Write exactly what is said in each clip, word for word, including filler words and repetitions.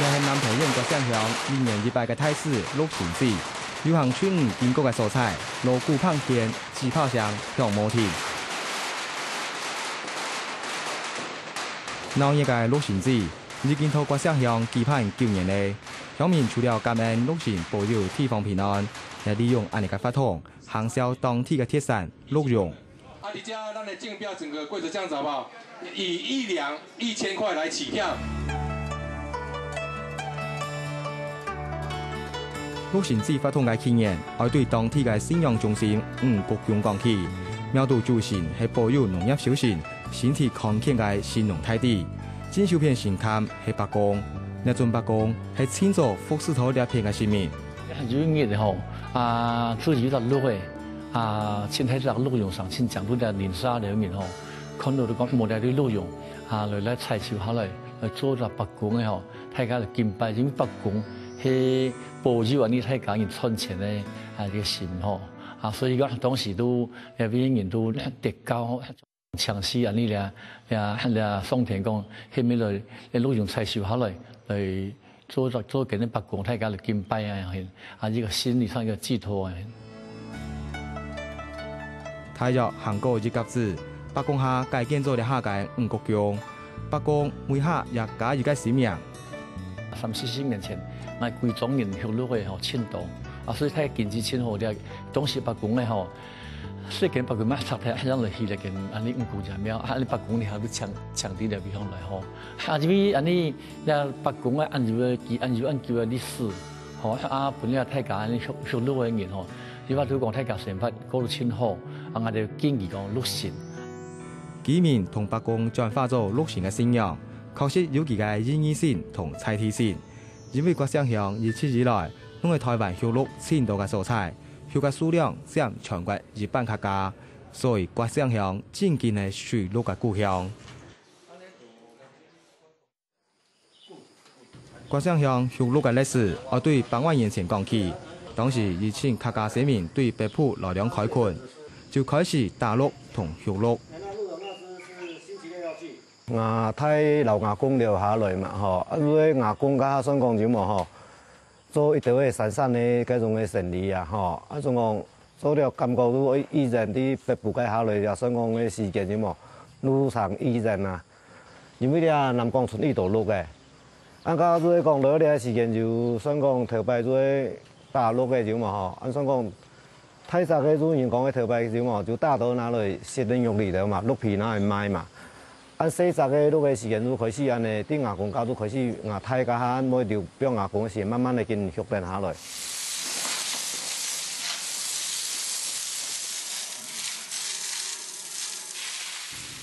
這係南投縣月城鄉一年一擺个大事六星祭，遊行隊伍經過个所在，鑼鼓拚絃、紙炮聲響無停。鬧熱个六星祭已經在月城鄉舉辦九年了。鄉民除了感恩六星保佑地方平安，也利用恁呢个活動行銷當地个特產鹿茸。 啊，你家那的競標整個規則這樣子好不好？以一兩一千塊來起跳。六星祭活動个起源，愛對當地个信仰中心五穀宮講起。廟肚主神係保佑農業收成、身體康健个神農大帝。正手片神龕係伯公，這尊伯公係盡早服侍到這片个神明。 有一日吼，啊，出去一隻鹿仔，啊，盡大隻鹿茸上盡靚，在這林舍裡面吼，看到就講無這隻鹿茸，啊，來來採收下來，來做隻伯公个吼，大家來敬拜，因為伯公係保佑恁呢大家人賺錢个啊這個神吼，啊，所以講當時都，這邊人都得到 強勢恁呢咧，也也上天講，係毋係來，來鹿茸採收下來，來做做做今日伯公大家來敬拜啊，啊，一個心理上一個寄託啊。大約行過一甲子，伯公下改建做這下个五穀宮，伯公尾下也加一個新名。三四十年前，𠊎歸庄人畜鹿个吼，盡多，啊，所以大家經濟盡好，這當時伯公个吼， 世間包括嘛，拆忒，還來起了間恁呢五穀爺廟，啊，恁呢伯公你還不強強地了地方來吼。啊，因為恁呢，這伯公啊，恁有个佢恁有恁久个歷史，吼，啊，本來大家恁呢畜畜鹿个人吼，你話就講大家生活過得盡好，啊，𠊎就建議講鹿神。居民同伯公轉化做鹿神个信仰，確實有佢个意義性同在地性。因為月城鄉一直以來，攏係台灣畜鹿盡多个所在。 畜个數量佔全國一半較加，所以月城鄉正經係水鹿个故鄉。月城鄉畜鹿个歷史，愛對百外年前講起。當時一群客家先民對北埔來龍開墾，就開始打鹿同畜鹿。 吾大摎吾公留下來嘛，吼，啊，因為吾公該下算講有無吼，做一兜个散散个該種个生理啊，吼，啊，算講做了感覺都已經在北埔該下來，也算講个時間有無，路程已經啊，因為這南港村已多鹿个，啊，該就係講落這時間就算講頭擺就係打鹿个有無吼，啊，算講 大隻个鹿人講个頭擺就嘛，就打到拿來食个肉裡頭嘛，鹿皮拿來賣嘛。恁細隻个鹿个時間就開始恁呢，對吾公該就開始，吾大該下恁每日放吾公个時間，慢慢个緊畜等下來。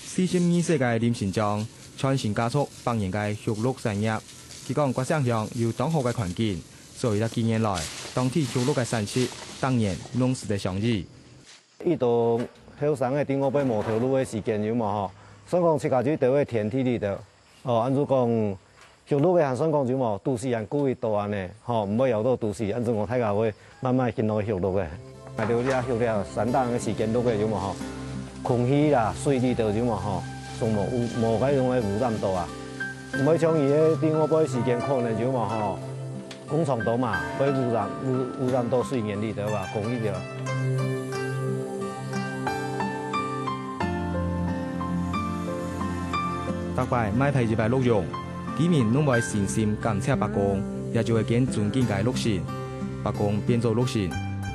四十二歲个林新章，傳承家族百年个畜鹿產業。佢講，月城鄉有當好个環境， 所以這幾年來，當地畜鹿个產值逐年攏使得上升。已多後生个在外背無頭路个時間有無吼？算講自家就兜个田地裡頭，哦，恁就講畜鹿个還算講有無？都市還顧得到恁呢，吼，毋會枵到都市，恁就講大家會慢慢去落去畜鹿个。 𠊎兜這畜這三冬个時間鹿个有無吼？空氣啦、水裡頭有無吼？總無污，無該種个污染到啊。毋會像佢个在外背時間可能有無吼？工廠多嘛，會污染，污，污染到水源裡頭啊，空氣頭啊。逐擺賣忒一擺鹿茸，居民攏會誠心感謝伯公，也就係堅尊敬个鹿神。 伯公變做鹿神，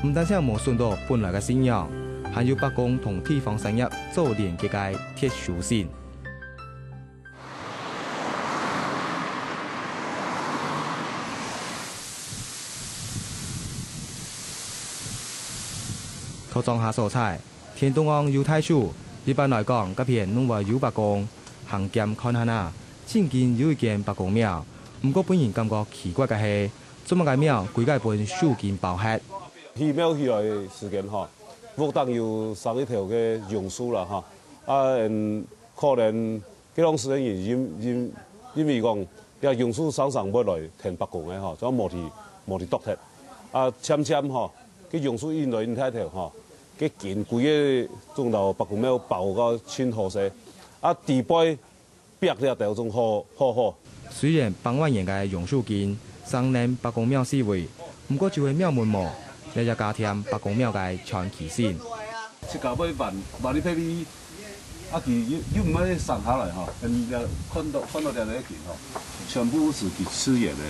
毋單淨無損到本來个信仰，還有伯公同地方產業做連結个特殊性。到莊下所在， 田中央有大樹，一般來講，該片攏會有伯公。行兼看下啊，正經有一間伯公廟。毋過分人感覺奇怪个係，做麼个廟歸个分樹根包核？起廟起來个時間吼，屋頂有生一頭个榕樹啦吼，啊，嗯，可能 該當時个人因，因，因為講，這榕樹常常會來跈伯公个吼，就無去，無去剁忒。啊，漸漸吼，該榕樹愈來愈大頭吼，該根規个總摎伯公廟包到盡好勢。啊，底背壁這兜總好，好好。雖然百外年个榕樹根生佇伯公廟四圍，毋過就係廟門無，這也加添伯公廟个傳奇性。自家買萬，萬里配米，啊，佢又，又毋愛散下來吼，嗯，看到，看到這個去吼，全部係佢自然个，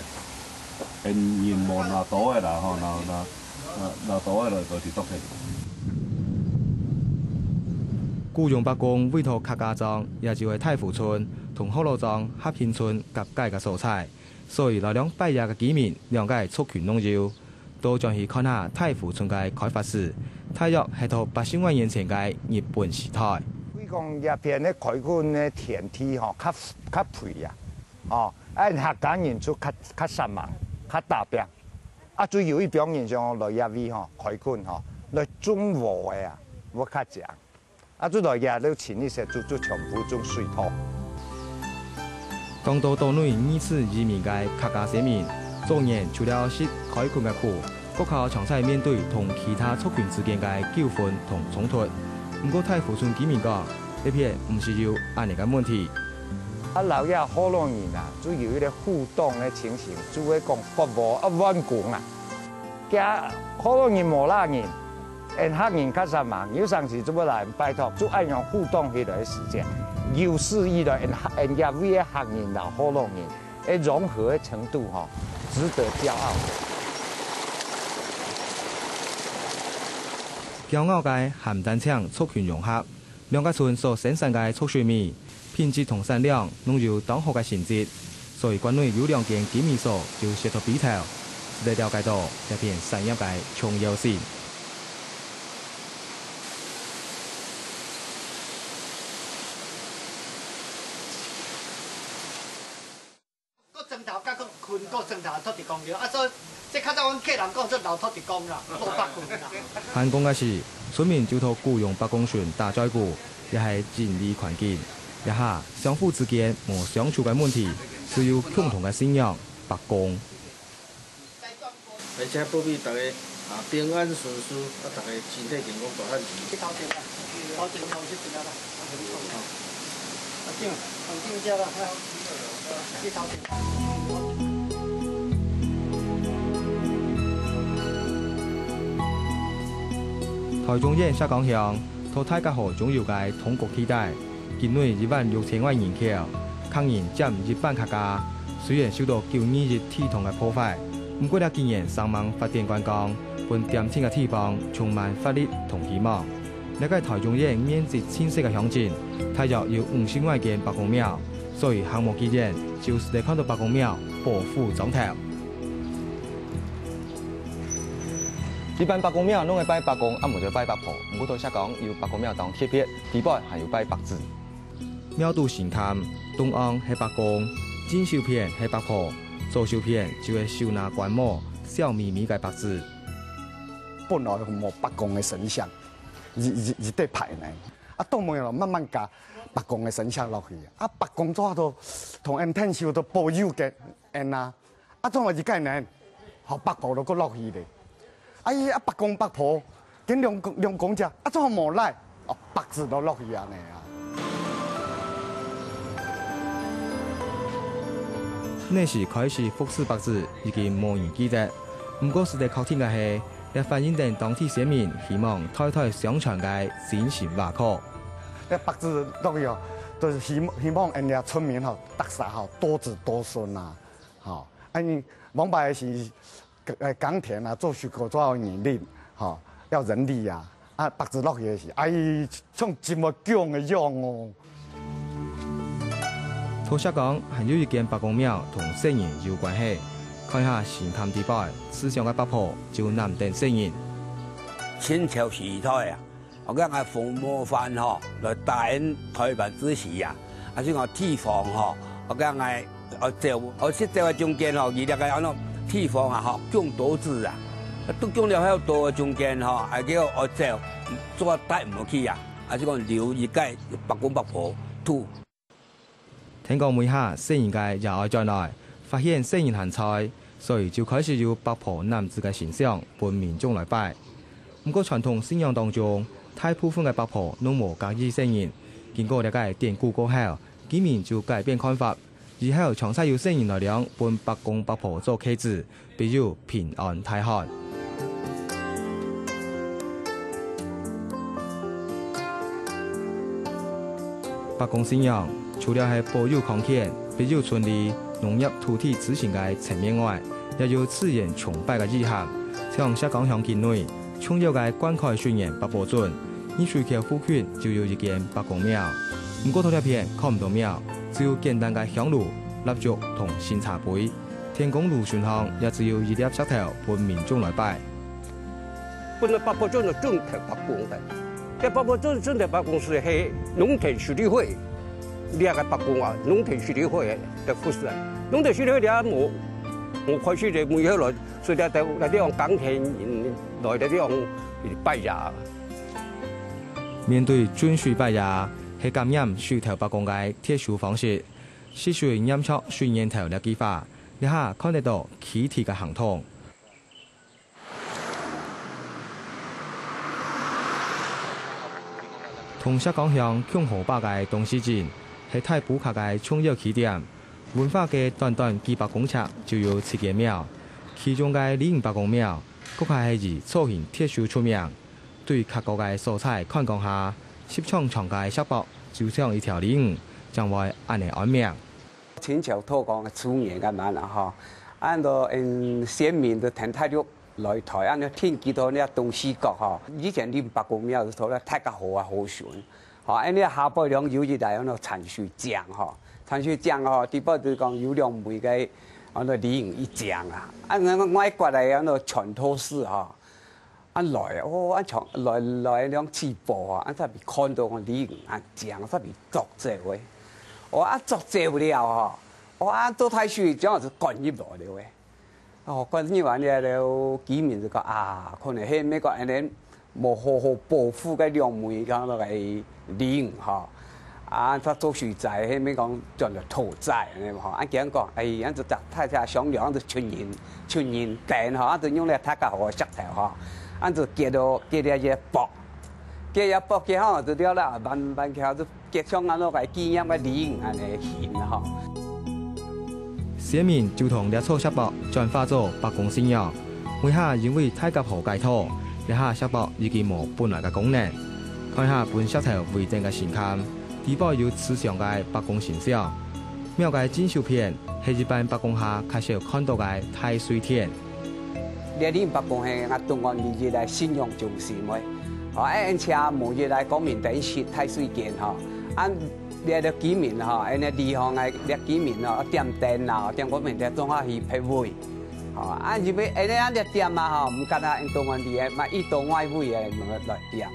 嗯，人無拿刀个啦吼，拿，拿，拿刀个來，來去剁起。古榕伯公委託客家莊，也就係大湖村同福佬莊合興村合界个所在。 所以來兩擺這个居民兩个族群攏有。到轉去看下大湖村个開發史，大約係到八十外年前个日本時代。所以講這片个開墾个田地吼，較，較肥啊，吼，啊，客家人就較，較煞猛，較打拚。啊，就有一幫人想來這位吼，開墾吼，來種禾个啊，會較強。 啊，就來這就清一些，就，就全部種水稻。講到島內二次移民个客家先民，早年除了食開墾个苦，各校常在面對同其他族群之間个糾紛同衝突。毋過大湖村居民講，這片毋係有恁呢个問題。啊，摎這福佬人啊，就有一個互動个情形，就會講服務啊，換工啊。佢福佬人無罅人， 𫣆客人較煞猛，有成時就會來拜託，就恁樣互動起來个時間，有示意了，𫣆客，𫣆這位个客人摎福佬人个融合个程度吼，值得驕傲。驕傲个還毋單淨族群融合，兩个村所生產个淥水米， 品質同產量攏有當好个成績，所以縣內有兩間經銷所就設到比頭，使得了解到這片產業个重要性。 个庄頭甲个坵个庄頭，土地公廟。啊，所以這較早阮客人講做老土地公啦，老伯公啦。還講个係，村民就到古榕伯公脣打嘴鼓，也係鄰里環境。這下相互之間無相處个問題，只有共同个信仰，伯公。 而且保庇大家啊平安順遂，啊大家身體健康大漢。去頭前啦，頭前頭去邊仔啦，啊頂，頭頂遮啦，去頭前。台中縣石岡鄉，在大甲河中游个通國地帶， 境內一萬六千外人口，客人佔一半較加。雖然受到九二一地動个破壞，毋過這幾年生猛發展觀光，分恬靜个地方充滿活力同希望。這个台中縣面積盡細个鄉鎮，大約有五十外間伯公廟，所以行無幾遠，就使得看到伯公廟寶虎莊頭。一般伯公廟攏會拜伯公，啊無就拜伯婆，毋過在石岡有伯公廟當特別，底背還有拜伯子。 廟肚神壇，中央係伯公，正手片係伯婆，左手片就係手拿官帽、笑瞇瞇个伯子。本來無伯公个神像，一、一、一塊牌呢，啊，到尾咯慢慢加伯公个神像落去，啊，伯公做到同𫣆𢯭手都保佑个𫣆啊。 啊，總有一个呢，吼，伯婆就閣落去咧。啊，伊啊，伯公伯婆，跟兩公、兩公姐，啊，總無來，哦，伯子就落去安尼啊。那時開始服侍伯子已經無人記得，毋過使得確定个係，也反映等當地先民希望代代相傳个精神話語。那伯子落去哦，就是希、希望𫣆个村民吼，大家吼，多子多孫啊。 吼，啊，你往擺是，呃，耕田啊，做水果做到人力，吼，要人力啊，啊，伯子落去个時，哎，像真會降个樣哦。頭先講，還有一間伯公廟同聖人有關係，看下神壇底背，慈祥个伯婆就南等聖人。清朝時代啊， 𠊎講𠊎奉模範吼，來帶領台灣之時啊，啊，所以講地方吼，𠊎講𠊎愛走，愛識走个中間吼，佢這个安到地方啊吼，降多子啊，都降了後多个中間吼，啊，叫愛走，做帶毋去啊，啊，所以講留一个伯公伯婆渡。 聽講每下聖人个爺哀轉來，發現聖人還在，所以就開始有伯婆南子个現象分民眾來拜。毋過傳統信仰當中，大部分个伯婆攏無合意聖人。經過這个典故過後，居民就改變看法，以後常常有細人來領分伯公伯婆做契子，必有平安大漢。伯公信仰除了係保佑康健、必有春利、農業土地滋生个層面外，也有自然崇拜个意涵，像石岡鄉境內 重要个灌溉水源八堡圳，二水橋附近就有一間伯公廟。毋過在這片看毋到廟，只有簡單个香爐、蠟燭同新茶杯。天公爐脣項也只有一粒石頭分民眾來拜。本來八堡圳就準頭伯公个，這八堡圳準頭伯公係係農田水利會，這个伯公啊，農田水利會个負責人。農田水利會這無無開始个，無以後來，所以這這地方耕田人 來个地方拜爺。面對圳水拜爺，係感染水頭伯公个特殊方式。食水拈著水源頭這句話，這下看得到具體个行動。同石岡鄉共河壩个東勢鎮，係大埔角个重要起點。文化街短短幾百公尺就有七間廟，其中个李營伯公廟 確係以造型特殊出名。對較高个所在看降下，十丈長个石壆就像一條鯉魚，正會恁呢安名。清朝土講个朱元个嘛啦吼，恁多嗯先民都跈大陸來台，恁呢定居到這東勢角吼。以前李伯公廟係做了大家好啊好巡，吼，恁呢下背兩有一個恁呢產水井吼，產水井吼，底背就講有兩尾个恁呢鯉魚一井啊，啊外國个恁呢傳教士吼， 啊來，哦，啊像來來兩次報啊，啊特別看到講李魚啊，正特別捉走个。哦，啊捉走了吼，哦，啊做大水，正好係趕入來了个。哦，趕入來了，居民就講啊，可能係美國恁呢無好好保護个兩尾，講到个 鯉魚吼。啊，佢做水災，係毋係講轉到討債恁呢吼？啊，佢講，哎，恁就大大家商量，就尋人尋人等吼，啊，就用了大家好个石頭吼，啊，就結到結了一个壆，結了壆結吼，就了啦，慢慢去就結像恁樣个紀念个鯉魚恁呢形吼。 先民就同這座石壆轉化做伯公信仰。尾下因為大甲河解溏，這下石壆已經無本來个功能。看下分石頭圍等个神龕，底背有慈祥个伯公神像。廟个正手片係一般伯公下較少看到个太歲殿。這李伯公係𠊎東安里一个信仰中心个，吼，而且無一个光明燈飾太歲間吼，啊 這个居民吼，恁呢離鄉个這居民吼，點燈啊，點光明燈，總下去別位。吼，啊，因為恁呢恁呢點啊吼，毋敢啊，因東安里个，嘛，一到外位个來點。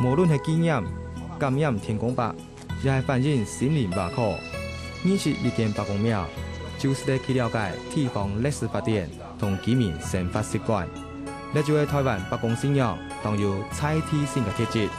無論係紀念、感念天公伯， 也係反映心靈依靠。認識一間伯公廟，就係得去了解地方歷史發展同居民生活習慣。這就係台灣伯公信仰當有在地性个特質。